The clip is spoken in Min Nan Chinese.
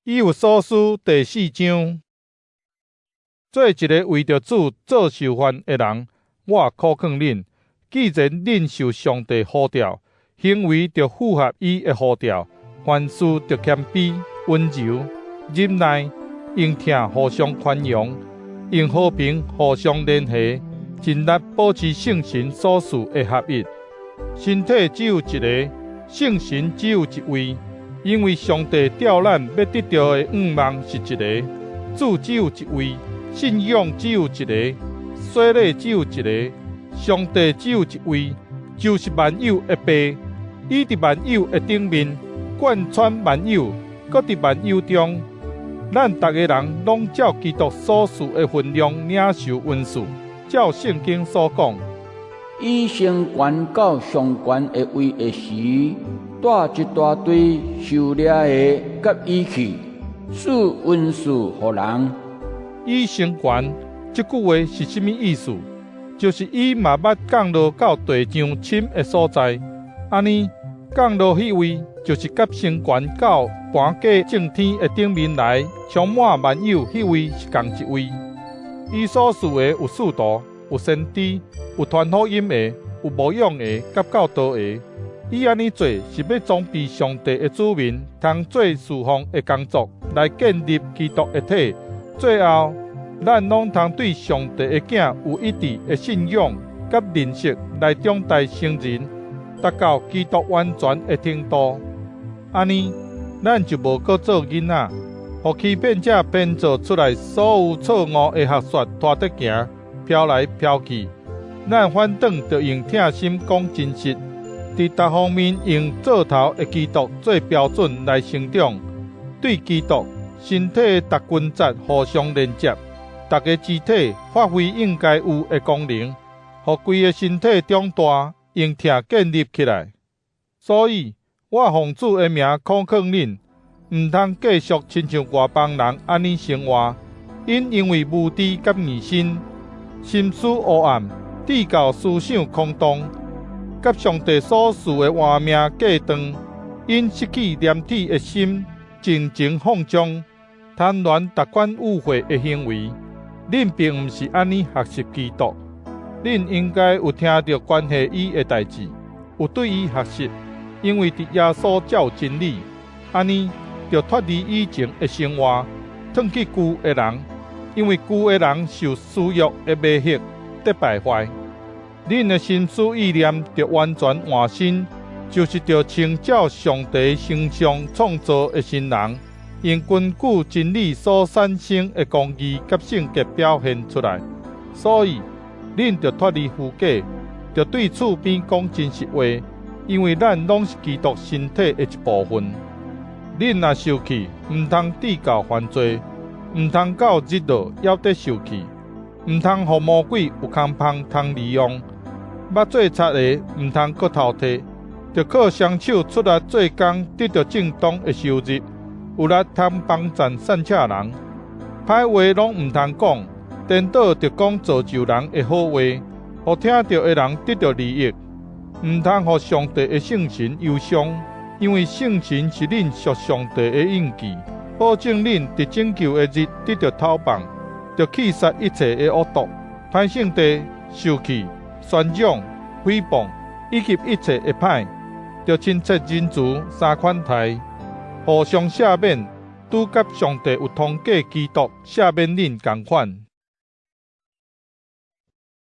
以弗所書第四章，做一个為著主做囚犯的人，我苦勸恁：既然恁受上帝呼召，行為著符合伊的呼召，凡事著謙卑、溫柔、忍耐，用疼互相寬容，用和平互相連繫，盡力保持聖神所賜的合一。身體只有一个，聖神只有一位。因為上帝召咱欲得著的向望是一个，主只有一位，信仰只有一个，洗禮只有一个，上帝只有一位，就是萬有的父。伊佇萬有的頂面，貫穿萬有，閣佇萬有中。咱逐个人攏照基督所賜的分量領受恩賜，照聖經所講：伊升懸到上懸的位的時，帶一大堆狩獵的佮伊去，賜恩賜予人。伊升懸，這句話是啥物意思？就是伊嘛捌降落到地上深的所在。按呢，降落彼位，就是佮升懸到盤過眾天的頂面來，充滿萬有彼位是仝一位。伊所賜的有使徒，有先知，有傳福音的，有牧養的，佮教導的。伊按呢做，是欲裝備上帝的子民，通做事奉的工作，來建立基督的體。最後，咱攏通對上帝的囝有一致的信仰佮認識，來長大成人，達到基督完全的程度。按呢，咱就無閣做囡仔，予欺騙者編造出來所有錯誤的學說拖著行，飄來飄去。咱反轉著用疼心講真實，佇逐方面用做頭的基督做標準來成長，對基督身體的逐關節互相連接，逐个肢體發揮應該有的功能，予規个身體長大，用疼建立起來。所以，我奉主的名苦勸恁，毋通繼續親像外邦人按呢生活。𪜶因為無知佮迷信，心思烏暗，志到思想空洞，佮上帝所賜的活命隔斷，𪜶失去廉恥的心，盡情放縱，貪戀逐款污穢的行為。恁並毋是按呢學習基督，恁應該有聽著關係伊的代誌，有對伊學習，因為佇耶穌才有真理。按呢，著脫離以前的生活，褪去舊的人，因為舊的人受私欲的迷惑，得敗壞。恁的心思意念著完全換新，就是著穿照上帝形象創造的新人，用根據真理所產生的公義佮聖潔表現出來。所以，恁著脫離虛假，著對厝邊講真實話，因為咱攏是基督身體的一部分。恁若受氣，毋通致到犯罪，毋通到日落猶咧受氣，毋通予魔鬼有空縫通利用。捌做賊的，毋通閣偷提，著靠雙手出力做工，得著正當的收入，有力通幫贊散赤人。歹話攏毋通講，顛倒著講造就人的好話，予聽著的人得著利益。毋通予上帝的聖神憂傷，因為聖神是恁屬上帝的印記，保證恁佇拯救的日得著討放。著棄殺一切的惡毒、歹性地、受氣、宣講、誹謗，以及一切的歹，著親切仁慈三款待，互相赦免，拄佮上帝有通過基督赦免恁仝款。